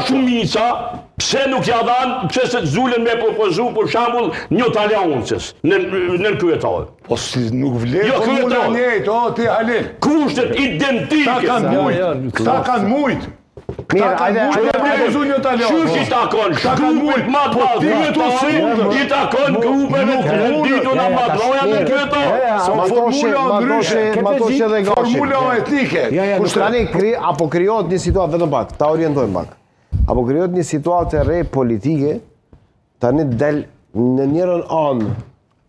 shumica, pse nuk ja dhanë, pse se zulën me propozu për shembull një të aleancës në në kryetar. Po si nuk vlen jo, formula njëjtë, o ti Halil. Kushtet identike. Këta kanë mujt, këta kanë mujt. Këta kanë mujt me propozu një të aleancës. Qysh i takon, grupit ma të madh, kryetari, i takon grupeve të rendituna ma të mëdha në kryetar. Formula ndryshe, Matoshi edhe Gashi. Formula etnike. Ja, ja, tani kri, apo krijohet një situatë vetëm pak, ta orientojmë pak. Apo krijohet një situatë e re politike, tani del në njërën anë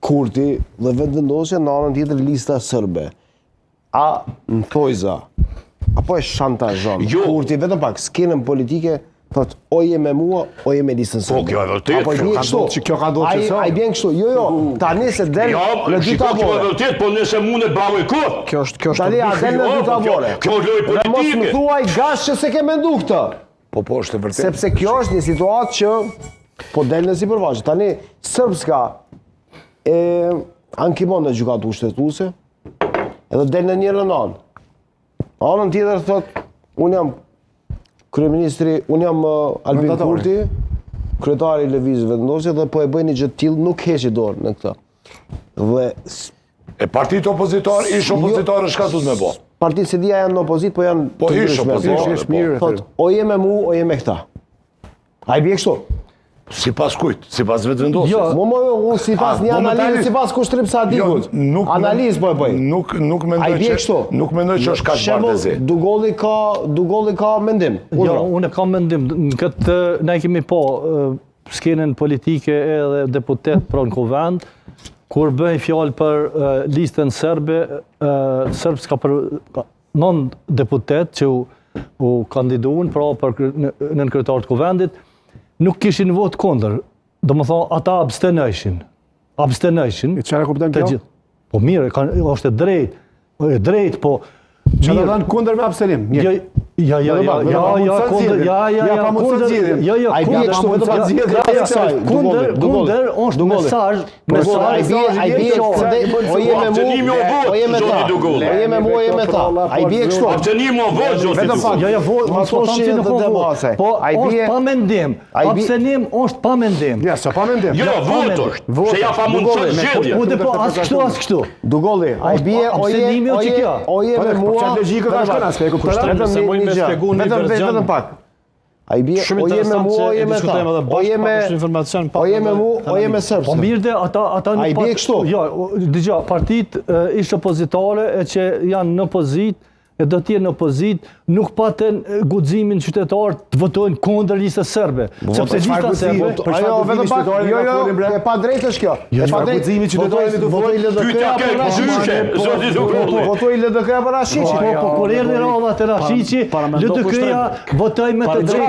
Kurti dhe Vetëvendosja në anën tjetër lista sërbe. A në thojza, apo e shantazhon Jo. Kurti vetëm pak skenën politike thot o je me mua, o je me listën sërbe. Po, kjo e vërtetë, Apo i kjo bie ka kështu. ndodhur që- kjo ka ndodhur që Ai sot. ai bjen kështu. Jo, jo, tani se del Jo, në dy shiko, kjo e tavore. vërtetë, po nëse mundet bravo i kot. Kjo është kjo është Tani a del në Jo, dy po kjo- tavore. kjo është lojë Dhe mos më politike. thuaj gash që se ke mendu këtë. Po po është e vërtetë. Sepse kjo është një situatë që po del në sipërfaqe. Tani Srpska e ankimon në gjykatë kushtetuese, edhe del në njërën anë. Anën tjetër thot, unë jam kryeministri, unë jam uh, Albin Mandatori. Kurti, kryetari i Lëvizjes Vetëvendosje dhe po e bëj një gjë të tillë, nuk heqi dorë në këtë. Dhe s- E partitë opozitar, ish opozitarë çka duhet me bo? partitë se dia janë në opozitë, po janë Po, të ish ndryshme, opozitarë, po. Ish, ish mirë. Thot, o je me mu, o je me këta. A i bie kështu? Sipas kujt? Sipas Vetëvendosjes. Jo. Mo mo, unë sipas një analizë, momentalisht- sipas Kushtrim Sadikut. Jo, nuk analizë po e bëj. Nuk nuk A mendoj i bie që kështu? nuk mendoj që është kaq Shembull, bardhezi. Dugolli ka Dugolli ka mendim. Jo, Urdhro. unë kam mendim, në këtë ne kemi po ë, skenën politike edhe deputet pra në kuvend, kur bëhej fjalë për ë, listën serbe, ë, Srpska për ka- non deputet që u, u kandiduan pra për kry- në- nënkryetar të kuvendit, nuk kishin vot kundër. Domethënë ata abstenojshin. Abstenojshin. E çfarë kupton Të kjo? gjithë. Po mirë, kanë është e drejtë. E drejtë, po Çfarë do mirë. thënë kundër me abstenim? Jo, Një. ja, ja, Vetëm ja, pak, vetëm ja, pak, ja, mundëson kundër, zgjidhjen. ja, ja, Ja, ja, pa mundëson kundër, zgjidhjen. jo, jo, Ai bie kundër, kështu vetëm ja, pak ja, krahas ja, kësaj, kundër, Dugolli, Dugolli, kundër është Dugolli. mesazh, Dugolli, ai mesazh, bie, ai bie kështu, o je me Abstenimi mu, o vot, o je me ta. zoti Dugolli. O je me mu, o je me ta. Ai bie kështu. Abstenimi o vot, zoti Vetëm pak. Dugolli. Jo, jo, vo, Ma unë s'po tham thoshi që nuk edhe po Demo vot. Hasaj. Po, Ai është bie- pa mendim. ai bie- Abstenim është pa mendim. Ja, sa pa mendim. Jo, vot është. Se ja pa mundëson zgjedhje. Po, dhe po, as kështu, as kështu. Dugolli, ai bie o je Abstenimi o o që je kjo? o je me Po, mua. çfarë logjike ka vetëm shkon pak. as, e kupton? Vetëm Nëse një muj një me gjë. shpjegu një Vetëm version. vetëm pak. Ai bie Shumë o je me interesant mua, që o e je me ta. diskutojmë edhe O bashkë, je pak me është informacion, pak O je me edhe mu, o je me Po sërpsën. mirë dhe ata ata A nuk i bie kështu? Jo, dëgjoj, partitë e, ish opozitare e që janë në opozitë e do të jenë në opozitë, nuk patën e, guximin qytetarët të votojnë kundër listës serbe, sepse çfarë lista guximi? serbe Për çfarë Ajo guximi vetëm pak, qytetarëve jo ka jo, folin, bre? e pa drejtë është kjo. E pa çfarë drejtë. guximi qytetarëve të Votoi folin? LDK Pyetja apo ke Rashiqi? ndryshe, zoti Dugolli. Votoi LDK apo Rashiqi? Po, po, kur erdhi radha te Rashiqi, Para- paramendo LDK-ja votoi me të drejtë.